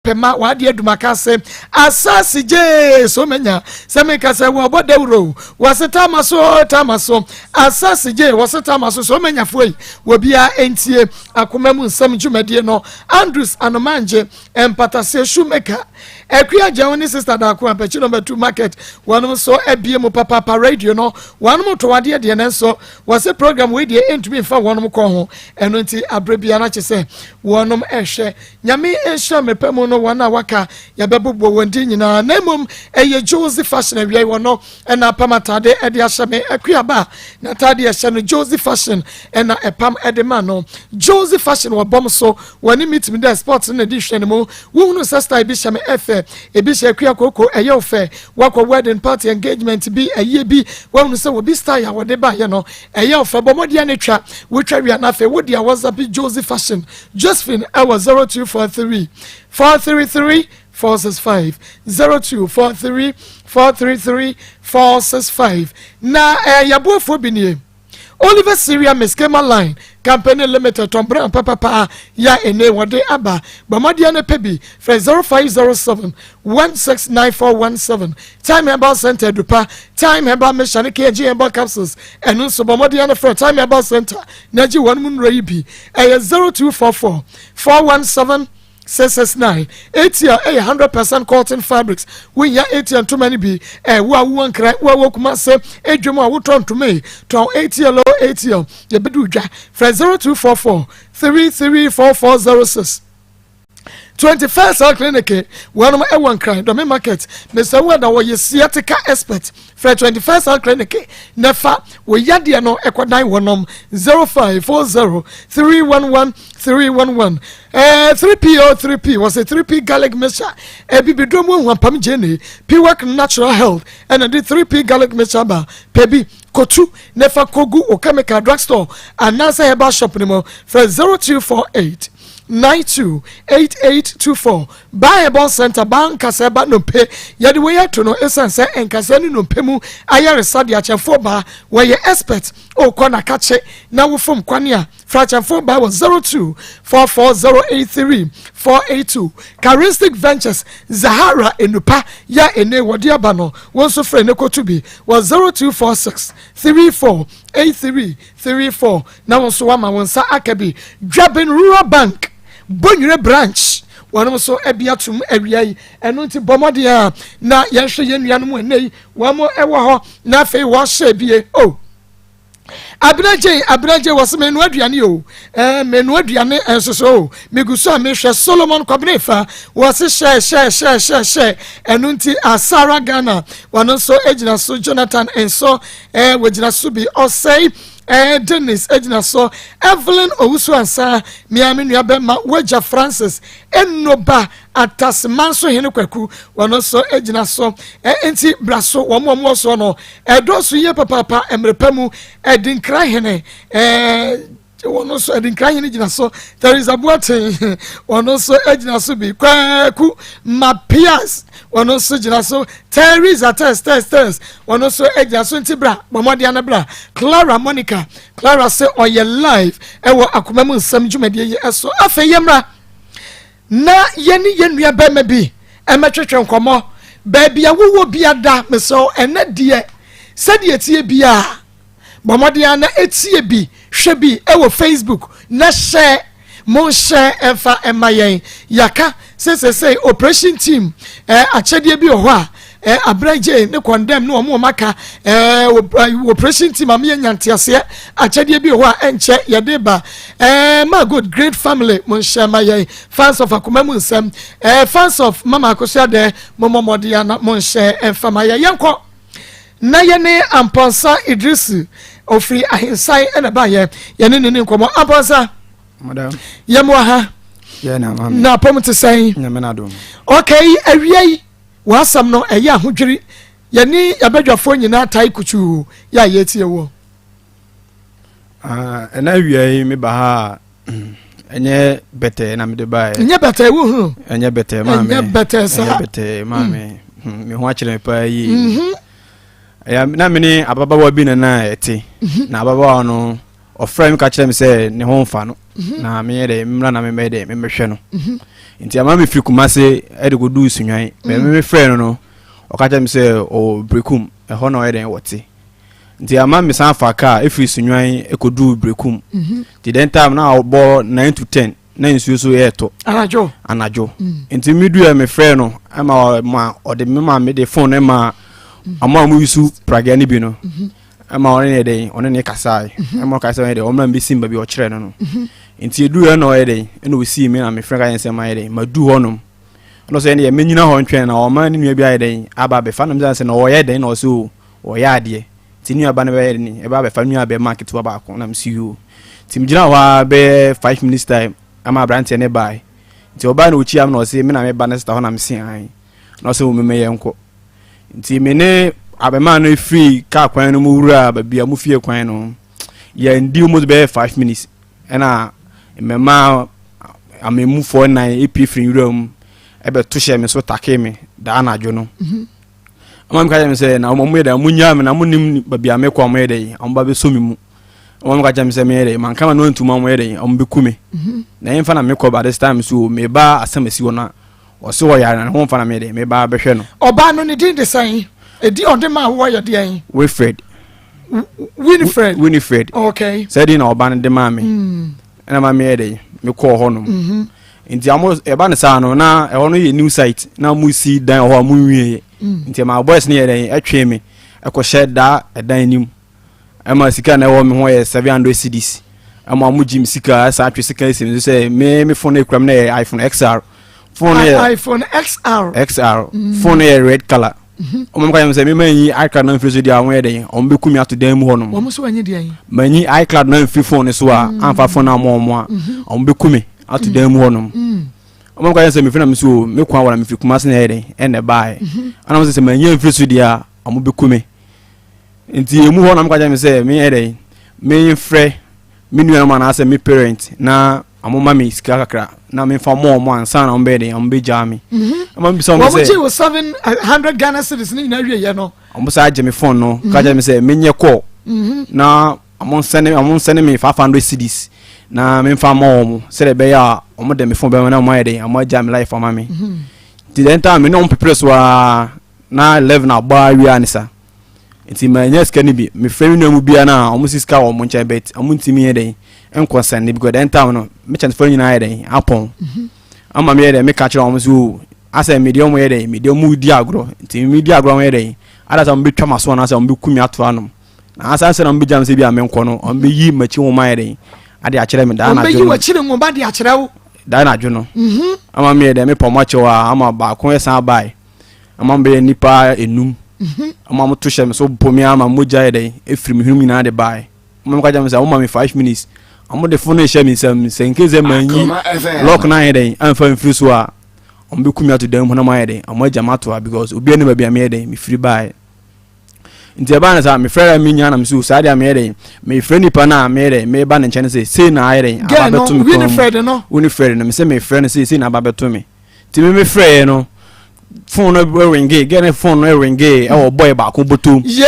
Pema w'adeɛ adumaka ase asase gyee so menya sɛ meka sɛ wɔbɔ dawuro wɔse tama so tama so asase gyee wɔse tama so so menyafoɔ yi wɔbiara ntie akoma mu nsɛm dwumadie no. Andrews Anomangye mpataseɛ shoemaker Akua Gyaw ne Sister Daako Ampakyi Number 2 Market wɔnom nso abie mu papaapa. Radio no wɔnom tɔ adeɛ deɛ, nanso wɔse program wei deɛ ɛntumi mfa wɔnom kɔ ho, ɛno nti aberɛ biara no akye sɛ wɔnom ɛhwɛ. Nyame nhyira mmerɛ mu no wɔn a waka yɛbɛbobɔ wɔn din nyinaa, na mmom ɛyɛ Josie Fashion awiai wɔ no ɛna apam atade ɛde ahyɛ me. Akuaba n'atade ɛhyɛ no, Josie Fashion ɛna ɛpam ɛde ma no. Josie Fashion wɔ bɔm so wɔne meet me dɛ sports no na ɛdi hwɛ no mu. Wohunu sɛ style bi hyɛ me ɛfɛ, ebi hyɛ Akua Koko ɛyɛ wo fɛ. Wakɔ wedding party, engagement bi, ɛyie bi, woahunu sɛ wɔbi style a wɔde baayɛ no ɛyɛ wo fɛ. Bɔ mmɔden ne twa wotwa wia no afei wode a WhatsApp Josie Fashion Josephine ɛwɔ 0243 433 465, 0243 433 465. Na yɛboafoɔ bi nie: Oliver Syria Miskema Line Company Limited, tɔnbran papapa ya ene wɔde aba. Bɔmmɔdeɛ no pɛ bi, frɛ 0507 169417. Time Herbal Center Dupa, Time Herbal Mixture ne KG Herbal Capsules, ɛno nso bɔmmɔdeɛ no frɛ Time Herbal Center na gye wɔn mu nnuro yi bi. Ɛyɛ 0244 417 669. ATL ɛyɛ 100% cotton fabrics. Wonya ATL ntoma no bi ɛ, wo a wowɔ Nkran, wo a wɔ Kumase edwam a wotɔ ntoma yi, tɔn ATL o. ATL yɛbɛdu dwa. Frɛ 0244 334406. 21st Health Clinic, wɔnom ɛwɔ Nkran Dɔme Market. Mr Wada wɔyɛ sciatica expert. Frɛ 21st Health Clinic na fa wɔyadeɛ no ɛkɔdan wɔnom 0540 311 311. 3P o 3P, wɔsɛ 3P garlic mixture ebibiduro mu ahuampam gyene. Piwak Natural Health ɛna de 3P garlic mixture ba. Pɛ bi kotu na fa kogu o chemical, drugstore anaasɛ herbal shop no mu. Frɛ 0248 928824. Bible Center ba nkasa ba nnompe yɛde wei ato no ɛsiane sɛ nkasa ne nnompe mu ayaresa de akyɛmfoɔ baa wɔyɛ expert. Ɔkɔ na kakye na wofom kwane a, fra akyɛmfoɔ baa wɔ 024408 3482. Charistic Ventures Zahara enupa ya ene wɔde aba no, wɔn nso frɛ ne koto bi wɔ 0246 348334 na wɔn nso wama wɔn nsa aka bi. Dwabin Rural Bank Bonyere Branch, wɔn nso bi atum awia yi, ɛno nti bɔ mmɔden a na yɛnhwɛ yɛn nuanom ɛnɛ yi wɔn wɔ hɔ na afei wɔhyɛ bie o. Abenagye, Abenagye wɔ sɛ menoa aduane o, menoa aduane nso so o, megu so a mehwɛ. Solomon Kɔbenefa wɔ se hyɛ hyɛ hyɛ hyɛ hyɛ, ɛno nti Asara Ghana wɔn nso gyina so. Jonathan nso wɔgyina so bi. Ɔsɛe Dennis gyina so. Evelyn Owusu Ansa, mmea me nua bɛma wagya Francis Enoba Atasema nso hene Kwaku, wɔn nso gyina so. Nti bra so wɔn a wɔwɔ soɔ no ɛdɔɔso yie papaapa. Mmerɛ pa mu ɛdinkra hene wɔn nso ɛdinkra hene gyina so. Teresa Boateng wɔn nso gyina so bi. Kwaku Mapias wɔn nso gyina so. Teresa Test Test Test wɔn nso gyina so. Nti bra, bɔmmɔden no bra. Clara Monica Clara sɛ ɔyɛ live ɛwɔ akoma mu nsɛm dwumadie yi ɛso. Afei yɛmmra na yɛne yɛn nua bɛrima bi ɛmɛtwetwe nkɔmmɔ. Baabi a wowɔ bi ada mesrɛ, ɛnɛ deɛ sɛdeɛ tie biara, bɔ mmɔden a na etie bi, hwɛ bi ɛwɔ Facebook na hyɛ monhyɛ ɛmfa ɛma yɛn. Yɛaka sɛ sɛsɛ operation team akyɛdeɛ bi wɔ hɔ a aberɛgye ne condemn ne wɔn aka operation team a meyɛ nyanteaseɛ akyɛdeɛ bi wɔ hɔ a ɛnkyɛ yɛde ba. Ma good great family, monhyɛ ma yɛn. Fans of akoma mu nsɛm, fans of Mama Akosua dɛ, mommɔ mmɔden ana monhyɛ ɛmfa ma yɛn. Yɛnkɔ na yɛne Ampɔnsa Idrisu ofiri Ahensan ɛna baayɛ, yɛne ne nkɔmmɔ. Ampɔnsa, yɛmmoa ha na apɔm te sɛn? Okay, awia yi w'asɛm no ɛyɛ ahodwiri. Yɛne yɛbadwafoɔ nyinaa tae kutuu yɛ a yɛtie wɔ. Ɛna awia yi meba ha a, ɛnyɛ bɛtɛɛ na mede baeɛ. Ɛnyɛ bɛtɛɛ, wohunu. Ɛnyɛ bɛtɛɛ, maame. Ɛnyɛ bɛtɛɛ saa. Ɛnyɛ bɛtɛɛ, maame. Me ho akyerɛ me paa yie. Ɛyɛ na me ne ababaawa bi na na ɛte na ababaawa no ɔfrɛ mi ka kyerɛ me sɛ ne ho mfa no na meyɛ dɛ mmra na memmɛyɛ dɛ memmɛhwɛ no. Nti ama mefiri Kumase de kɔduu Sunyani. Mm. Me mefrɛ no no, ɔka kyerɛ me sɛ ɔwɔ Berekum, ɛhɔ na ɔyɛ dɛn wɔte. Nti ama mesan fa kaa ɛfiri Sunyani kɔduu Berekum. Mhm. Nti then time na ɔbɔ 9 to 10 na nsuo so yɛɛtɔ. Anadwo. Anadwo. Mm. Nti meduɛ mefrɛ no ɛma ma ɔde me ma mede phone no ma mm. ɔmo a ɔmo yusu pragea no bi no. Mhm. Ɛma ɔne ne dɛn ɔne ne kasae. Mhm. Ɛma ɔka sɛ ɔyɛ dɛn ɔmmra mbɛsi me baabi ɔkyerɛ no no. Mhm. Nti eduru hɔ na ɔyɛ dɛn ɛna osii me na mefrɛ ka yɛn sɛ mayɛ dɛn madu hɔ nom. Ɛna ɔsɛ ɛne yɛ menyina hɔ ntwɛn na ɔma ne nua bi ayɛ dɛn aba abɛfa na mesɛ sɛ na ɔyɛ dɛn na ɔsɛ o ɔyɛ adeɛ. Nti nua ba no bɛyɛ dɛn ɛba abɛfa nua bɛma ketewa baako na mesi yoo. Nti megyina hɔ ara bɛyɛ 5 minutes time ama aberanteɛ ne bae. Nti ɔbaa na ɔkyia me na ɔse me na meba ne sister hɔ na mese ae. Na ɔsɛ wo memɛyɛ nkɔ. Nti me ne abɛmaa no firi kaa kwan no mu wuraa baabi a mo fie kwan no, yɛndi almost bɛyɛ 5 minutes ɛna mmɛmaa amemufoɔ nan epie firi nwura mu ɛbɛto hyɛ me so take me daa anadwo no. Ɔma mi ka kyerɛ me sɛ na wɔn yɛ dɛ wɔn nyaa me na wɔn nim baabi a mekɔ a wɔn yɛ dɛ wɔn ba bɛsɔ me mu. Ɔma mi ka kyerɛ me sɛ meyɛ dɛ manka ma no antuma wɔn yɛ dɛ wɔn bɛku me. Na yɛmfa na mekɔ ba this time so meba asɛm asi hɔ na ɔse ɔyare na ne ho mfa na meyɛ dɛ meba bɛhwɛ no. Ɔbaa no ne din de sɛn? Edin a ɔde maa woɔ yɛ deɛn? Winfred. Winifred. Winifred. Okay. Sɛ din na ɔba no de maa me. Ɛna ma meyɛ dɛ mekɔɔ hɔ nom. Mm-hmm. Nti amo ɛba ne saa no na ɛhɔ no yɛ new site na mo si dan wɔ hɔ a mo nwie yɛ. Mm. Nti ma boys no yɛ dɛ ɛtwee me ɛkɔhyɛ daa ɛdan anim. Ɛma sika na ɛwɔ me ho yɛ 700 cedis. Ɛma ɔmo gye me sika ɛsan atwe sika esi me so sɛ me me phone ekura me na yɛ iPhone XR. Phone no yɛ iPhone XR. XR. Mm. Phone no yɛ red color. Mhm. Ɔmo ka yɛn sɛ me ma nyi iCloud na nfiri so deɛ ɔmo yɛ dɛ ɔmo bɛ kum ato dan mu hɔ nom. Wɔn nso anyi deɛ yi. Ma nyi iCloud na nfiri phone no so a mm. anfa phone na ɔmo ɔmo a mhm. ɔmo bɛ kum ato dan mu hɔ nom. Mm. Ɔmo ka yɛn sɛ mefiri na me so me kwan wɔ na mefiri Kumasi na ɛyɛ dɛ ɛna ɛbaeɛ. Ɛna ɔmo sɛ sɛ ma nyi nfiri so deɛ a ɔmo bɛ kum. Nti emu hɔ na ɔmo ka kyerɛ me sɛ meyɛ dɛ memfrɛ me nuanom anaasɛ me parent na ɔmo ma me sika kakra na memfa mɔ ɔmo ansa na ɔmo bɛyɛ dɛ ɔmo bɛgyaa me. Ɛma mebisa ɔmo sɛ wɔn gye wo 700 Ghana cedis ne nyinaa wie yɛ no. Ɔmo saa gye me phone no ka kyerɛ me sɛ menyɛ call na ɔmo nsɛne me 500 cedis na memfa mɔ ɔmo sɛdeɛ ɛbɛyɛ a ɔmo de me phone bɛma na ɔmo ayɛ dɛ ɔmo agya me life ama me. Nti then time me ne ɔmo pepere so aa na 11 abɔ awia ne sa. Nti manya sika no bi, mefrɛ me nua mu biara no a ɔmo si sika wɔ ɔmo nkyɛn but ɔmo ntumi yɛ dɛn nkɔ sɛnde because then time no me kyɛnsefoɔ no nyinaa yɛ dɛn apɔn. Ama meyɛ dɛn meka kyerɛ ɔmo sɛ o asɛ mede ɔmo yɛ dɛn mede ɔmo di agorɔ nti me di agorɔ ɔmo yɛ dɛn ada sɛ ɔmo bɛtwa m'aso anaasɛ ɔmo bɛku me ato anom na asan sɛ na ɔmo bɛgya me sɛ bi a menkɔ no ɔmo bɛyi m'akyi nwoma yɛ dɛn ade akyerɛ me daa anadwo no. Ɔmo bɛyi w'akyiri nwoma de akyerɛ wo. Daa anadwo no. Ama meyɛ dɛn mepɔ ɔmo akyɛw a ama baako ɛsan bae. Ama bɛyɛ nnipa enum. Ama mo to hyɛ me so bɔ me ama mogya yɛ dɛn efiri me hwenem nyinaa de bae. Ama mo ka kyerɛ me sɛ ɔmo ma me 5 minutes. Ɔmo de phone no hyɛ me nsam sɛ nke sɛ manyi lock no ayɛ dɛn amfa mfiri so a ɔmo bɛku me ato dan mu na ɔmo ayɛ dɛn ɔmo agya me ato ha because obiara nim baabi a meyɛ dɛn mefiri bae. Nti ɛbaa no saa mefrɛ me nya na me so saa deɛ meyɛ dɛn mefrɛ nipa no a meyɛ dɛn meba ne nkyɛn sɛ sei na ayɛ dɛn aba bɛto me kɔn mu. Winifred no mesɛ mefrɛ no sɛ sei na aba bɛto me. Nti me mefrɛɛ no phone no ringe gɛ ne phone no ringe ɛwɔ boy baako bɔtɔm. Ye.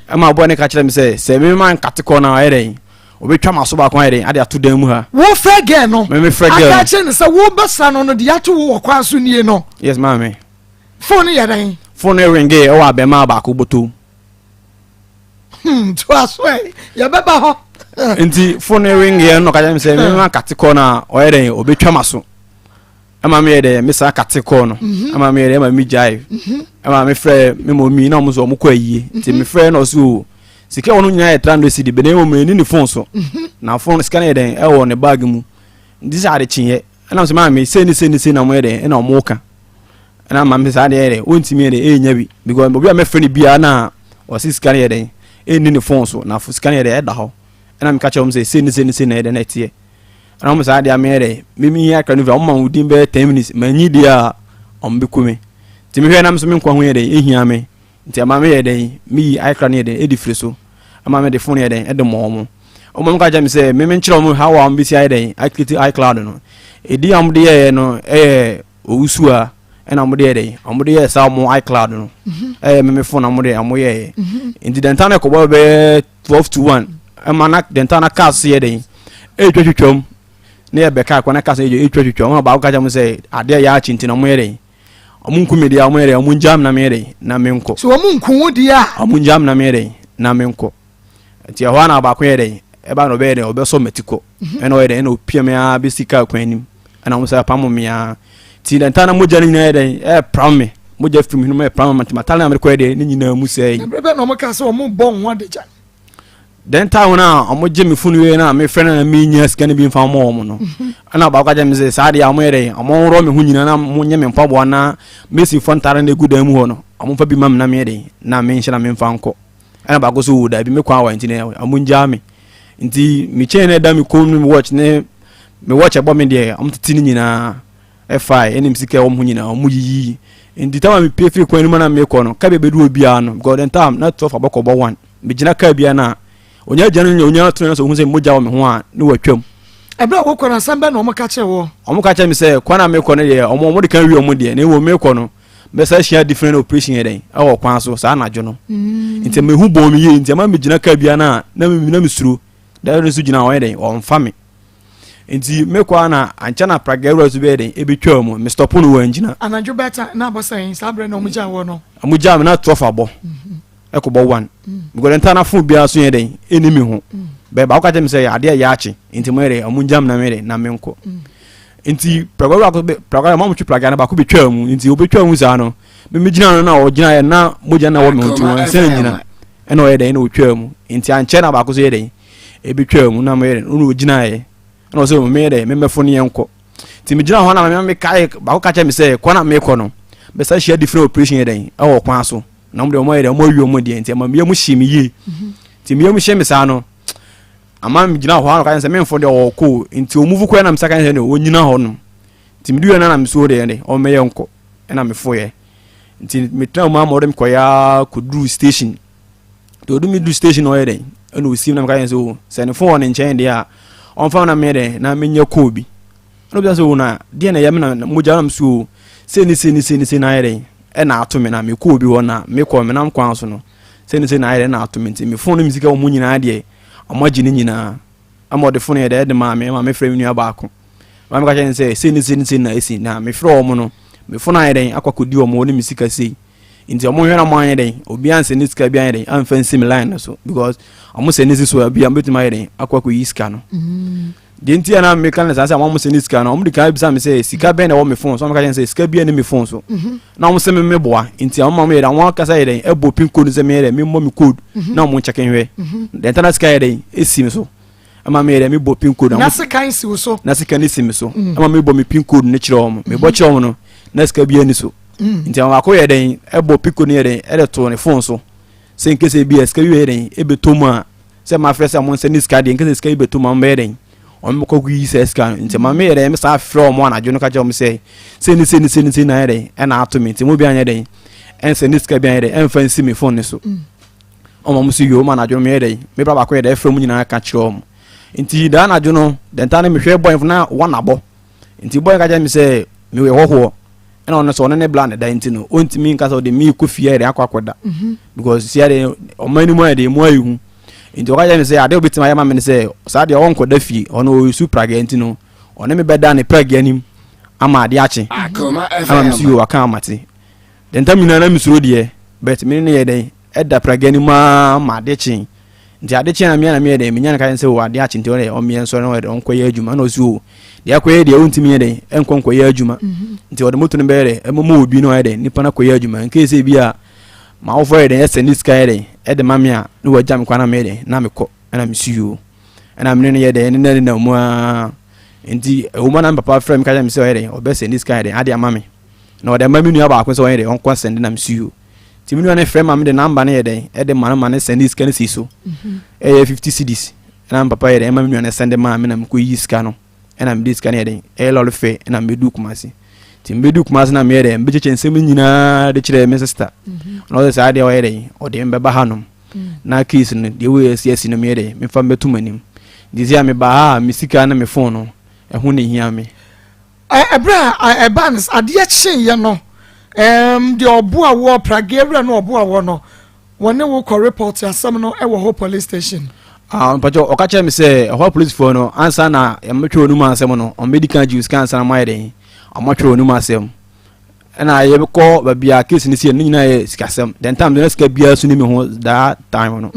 Ɛma boy no ka kyerɛ me sɛ sɛ me ma nkate kɔ na ɔyɛ dɛn obetwa m'aso baako ayɛ dɛn ade ato dan mu ha. Wo frɛ girl no. Me me frɛ girl no. Aka kyerɛ no sɛ wo bɛsra no no deɛ ato wo wɔ kwan so nie no. Yes maame. Phone no yɛ dɛn? Phone no ringe ɛwɔ abɛɛmaa baako bɔtɔm. To aso ɛ yɛbɛba hɔ. Nti phone no ringe yɛ no ɔka kyerɛ me sɛ me ma nkate kɔ na ɔyɛ dɛn obetwa m'aso. Ɛma meyɛ dɛ me saa kate kɔɔ no ɛma meyɛ dɛ ɛma me gyae ɛma me frɛ me mɔ mi na ɔmo nso ɔmo kɔ ayie nti me frɛ na ɔso o sika wɔn nyinaa yɛ 300 cedi bɛnɛ wɔn ani ne phone so na phone sika no yɛ dɛn ɛwɔ ne bag mu nti sɛ ade kyeeɛ ɛna sɛ maame sei ne sei ne sei na ɔmo yɛ dɛn ɛna ɔmo ka ɛna maame saa deɛ yɛ dɛn wɔntumi yɛ dɛn ɛnya bi because obi a mɛfrɛ no biara na ɔsi sika no yɛ dɛn ɛnni ne phone so na sika no yɛ dɛn ɛda hɔ ɛna meka kyerɛ wɔn sɛ sei ne sei ne sei na yɛ dɛn na ɛteɛ. Ɛna wɔn saa deɛ meyɛ dɛ mimi yi akra no fi wɔn ma wɔn din bɛyɛ 10 minutes ma nyi deɛ a wɔn bɛ ku me nti mehwɛ nam so me nkwa ho yɛ dɛ ehia me nti ama meyɛ dɛ meyi akra no yɛ dɛ edi firi so ama me de phone yɛ dɛ ɛde mɔ wɔn wɔn ka kyerɛ me sɛ mimi nkyerɛ wɔn how a wɔn bɛsi ayɛ dɛ akiti iCloud no edi a wɔn de yɛɛ no ɛyɛ owusu a ɛna wɔn de yɛ dɛ wɔn de yɛ saa wɔn iCloud no ɛyɛ mimi phone na wɔn de wɔn yɛɛ nti dɛnta no ɛkɔbɔ bɛyɛ 12 to 1 ɛma na dɛnta na cars yɛ dɛ ɛretwa twitwam. Ne yɛ bɛka akɔ na kasa yɛ etwa twitwa wɔn a baako ka kyerɛ mo sɛ adeɛ yɛ akyi nti na wɔn yɛ dɛ wɔn nku mi deɛ wɔn yɛ dɛ wɔn ngya mi na mi yɛ dɛ na mi nkɔ. So wɔn nku wo deɛ a. Wɔn ngya mi na mi yɛ dɛ na mi nkɔ nti ɛhɔ a na baako yɛ dɛ ɛba na ɔbɛyɛ dɛ ɔbɛsɔ mɛti kɔ mhm. ɛna ɔyɛ dɛ ɛna opia mi ara bɛsi kaa kwan anim ɛna wɔn sɛ apam mi ara ti na ntaa na mogya no nyinaa yɛ dɛ ɛɛpram mi mogya firi mi hwene mu ɛɛpram mi nti matale na mi kɔ yɛ dɛ ne nyinaa mu sɛɛ. Na bere bɛ na wɔn ka sɛ wɔn bɔ ho adagya. Then time no a wɔn gye me funu wie na me frɛ no na me nya sika no bi nfa mɔ wɔn no mhm. ɛna baako akyɛ me sɛ saa deɛ wɔn yɛ dɛ wɔn worɔ me ho nyinaa na wɔn nyɛ me mpaboa na mesi fɔ ntaare na egu dan mu hɔ no wɔn fa bi ma me na me yɛ dɛ na me nhyɛ na me nfa nkɔ ɛna baako so wɔ daabi me kwan awa nti na wɔn ngyaa me nti me chain na ɛda me kɔn mu me watch ne me watch ɛbɔ me deɛ wɔn tete ne nyinaa ɛfae ɛne me sika ɛwɔ mo ho nyinaa wɔn yiyi nti time a me pie firi kwan no mu na me kɔ no kabi ebedu obiara no because the time na 12 abɔkɔ bɔ 1. Megyina kaa biara no a, onya agya no nya onya to no sɛ ohun sɛ mogya wɔ me ho a, ne watwam. Ɛberɛ a wokɔ no, asɛm bɛn na wɔka kyerɛɛ woɔ? Wɔka kyerɛɛ me sɛ kwan a mekɔ no deɛ, wɔn wɔde kan wie wɔn deɛ, na mmom mekɔ no, mɛsan ahyia different operation yɛ dɛn ɛwɔ kwan so saa anadwo no. Mm. Nti mehu bɔn me yie, nti ama megyina kaa biara no a, na me na mesuro. Driver no nso gyina hɔ, ɔyɛ dɛn, ɔmfa me. Nti mekɔ a na ankyɛ na pragya wura nso bɛyɛ dɛn, ebetwaa mu. Me stop no wangyina. Anadwo bɛta na abɔ sɛn saa berɛ na wɔn gyaa wɔ no? Wɔn gyaa me na 12 abɔ. Mm-hmm. ɛkɔbɔ one because nta na phone biara so yɛ dɛn ɛni mi ho bɛɛ baako ka kyerɛ mi sɛ adeɛ yɛ akye nti mo yɛ dɛ ɔmo ngyam na mi yɛ dɛ na mi nkɔ nti pragya baako bɛ pragya mo twe pragya no baako bɛ twaa mu nti obe twaa mu saa no mi mi gyina no na ɔgyina yɛ na mogya na wɔ mi ho nti wɔn nsa nyina ɛna ɔyɛ dɛ ɛna otwaa mu nti ankyɛ na baako so yɛ dɛ ebi twaa mu na mo yɛ dɛ ɛna ogyina yɛ ɛna ɔsɛ mo yɛ dɛ mi mɛfo ne yɛn kɔ nti mi gyina hɔ na mi kae baako ka kyerɛ mi sɛ kɔ na mi kɔ no bɛsa hyia different operation yɛ dɛ ɛwɔ kwan so. Na wɔn deɛ wɔn ayɛ dɛ wɔn awie wɔn deɛ nti ɛma mmea mu hyɛ me yie nti mmea mu hyɛ me saa no ama me gyina hɔ ano ka sɛ memfo deɛ ɔkɔ nti wɔn mu kɔ na mesa ka sɛ deɛ wɔnyina hɔ nom nti medu yɛ na na mesuo deɛ deɛ wɔn mɛyɛ nkɔ ɛna mefo yɛ nti metena mu ama wɔde me kɔ ya kɔduru station nti wɔde me du station na ɔyɛ dɛ ɛna osim na meka yɛn sɛ o sɛ ne fo wɔ ne nkyɛn deɛ a ɔmfa na meyɛ dɛ na menyɛ kɔɔ bi Ɛna obisa sɛ, o na deɛ na ɛyɛ me na mogya nam so o, sei ne sei ne sei ne sei na ayɛ dɛn ɛna ato me na mekɔ obi hɔ na mekɔ menam kwan so no sei ne sei na ayɛ dɛn na ato me nti me fon ne me sika wɔ mu nyinaa deɛ ɔmo agye ne nyinaa ama ɔde fon yɛ dɛ ɛde maa me ma mefrɛ me nua baako ma meka kyerɛ ne sɛ sei ne sei ne sei na esi na mefrɛ wɔn no me fon ayɛ dɛn akɔ akɔdi wɔn hɔ ne me sika sei nti ɔmo hwɛ na ɔmo anyɛ dɛn obi ansɛ ne sika bi anyɛ dɛn amfa nsi me line no so because ɔmo sɛ ne si so a bi a ɔmo betumi ayɛ dɛn akɔ akɔyi sika no. Mm. Deɛ nti a na meka no saa sɛ wɔn sɛ ne sika no wɔn de kan bisa me sɛ sika bɛn na ɛwɔ me phone so wɔn ka kyerɛ sɛ sika bi ne me phone so mhm. na wɔn sɛ me meboa nti wɔn ma wɔn yɛ dɛ wɔn akasa yɛ dɛ ɛbɔ pin code sɛ meyɛ dɛ memmɔ me code mhm. na wɔn nkyɛke nhwɛ mhm. deɛ ntana sika yɛ dɛ esi me so ɛma meyɛ dɛ mebɔ pin code na sika si wo so na sika ne si me so ɛma mebɔ me pin code ne kyerɛ wɔn mebɔ kyerɛ wɔn no na sika bi ani so nti wɔn akɔ yɛ dɛ ɛbɔ pin code no yɛ dɛ ɛde to ne phone so sɛ nkese bi a sika bi yɛ dɛ ɛbɛtɔ mu a Sɛ mafrɛ sɛ ɔmo nsɛnde sika deɛ, nkɛ sɛ sika yi bɛtɔ mu a, ɔmo bɛyɛ dɛn? Ɔmo bɛkɔ akɔyi saa sika no. Nti ma meyɛ dɛn? Mesan frɛ ɔmo anadwo no ka kyerɛ ɔmo sɛ, sei ne sei ne sei ne sei na ayɛ dɛn? Ɛna ato me. Nti mo bi anyɛ dɛn? Ɛnsɛnde sika bi anyɛ dɛn? Ɛmfa nsi me phone no so. Ɔmo ɔmo so yoo, ɔmo anadwo no meyɛ dɛn? Me bra baako yɛ dɛn? Ɛfrɛ ɔmo nyinaa ka kyerɛ ɔmo. Nti daa anadwo no, dɛntaa no mehwɛ boy no na wɔn abɔ. Nti boy no ka kyerɛ me sɛ meyɛ hɔhoɔ. Ɛna ɔno sɛ ɔne ne bla ne da nti no ɔntumi nka sɛ ɔde me kɔ fie ayɛ dɛn akɔ akɔda mhm. because si adeɛ ɔman no mu ayɛ deɛ mu ayɛ hu nti ɔka kyerɛ me sɛ adeɛ ɔbɛtumi ayɛ ma me ne sɛ saa deɛ ɔnkɔda fie ɔno ɔyɛ pragea nti no ɔne me bɛda ne pragea anim ama adeɛ akye ama me so yɛ waka amate deɛ ntam nyinaa na mesuro deɛ but me ne yɛ dɛn ɛda pragea no mu ara ma ade kyee. Nti ade kyee na me na meyɛ dɛn, menya no ka kyerɛ no sɛ o ade akye nti ɔno deɛ ɔmmyɛ nsɔre na ɔyɛ dɛn ɔnkɔyɛ adwuma. Ɛna ɔsi o deɛ akɔyɛ deɛ ɔntumi nyɛ dɛn ɛnkɔ nkɔyɛ adwuma. Mhm. Nti ɔde moto no bɛyɛ dɛn ɛmɔmɔ obi na ɔyɛ dɛn nipa no akɔyɛ adwuma. Nkei sɛ bi a m'awofoɔ yɛ dɛn ɛsɛ ne sika yɛ dɛn ɛde ma me a na wagya me kwan na meyɛ dɛn na mekɔ ɛna mesi o. Ɛna mene no yɛ dɛn ɛne no nenam mu ara. Nti ɛwɔ mu a na me papa frɛ me ka kyerɛ me sɛ ɔyɛ dɛn ɔbɛsɛ ne sika yɛ dɛn ade ama me. Na ɔde ama me nua baako sɛ ɔyɛ dɛn ɔnkɔ sɛnde na mesi o. Nti me nua no frɛ ma me de number no yɛ dɛn ɛde ma no ma no sɛnde sika no si so. Ɛyɛ 50 cedis. Ɛna me papa yɛ dɛn ɛma me nua no sɛnde maa me na mekɔ yi sika no. Ɛna mede sika no yɛ dɛn ɛyɛ lɔre fɛ ɛna medu Kumasi. Nti medu Kumasi na meyɛ dɛn mebɛkyekyɛ nsɛm no nyinaa de kyerɛ me sister. Na ɔsɛ saa deɛ ɔyɛ dɛn ɔde me bɛba hanom. Na case no deɛ wei asi asi no meyɛ dɛn mefa mbɛto m'anim. Nti sɛ a meba ha a me sika ne me phone no ɛho na ehia me. Ɛberɛ a ɛbaa no adeɛ kyeeɛ no, deɛ ɔboa woɔ, Pragueɛ wura no ɔboa woɔ no, wɔne wo kɔ report asɛm no wɔ hɔ police station. Ah, mpakyɛ, ɔka kyerɛ me sɛ ɛhɔ apolisifoɔ no, ansa na yɛmɛtwerɛ onum asɛm no, ɔmbɛdi kan gye wo sika ansa na moayɛ dɛn, ɔmɔtwerɛ onum asɛm. Ɛna yɛbɛkɔ baabi a case no si, ne nyinaa yɛ sikasɛm. Then time no, na sika biara so ne me ho that time no.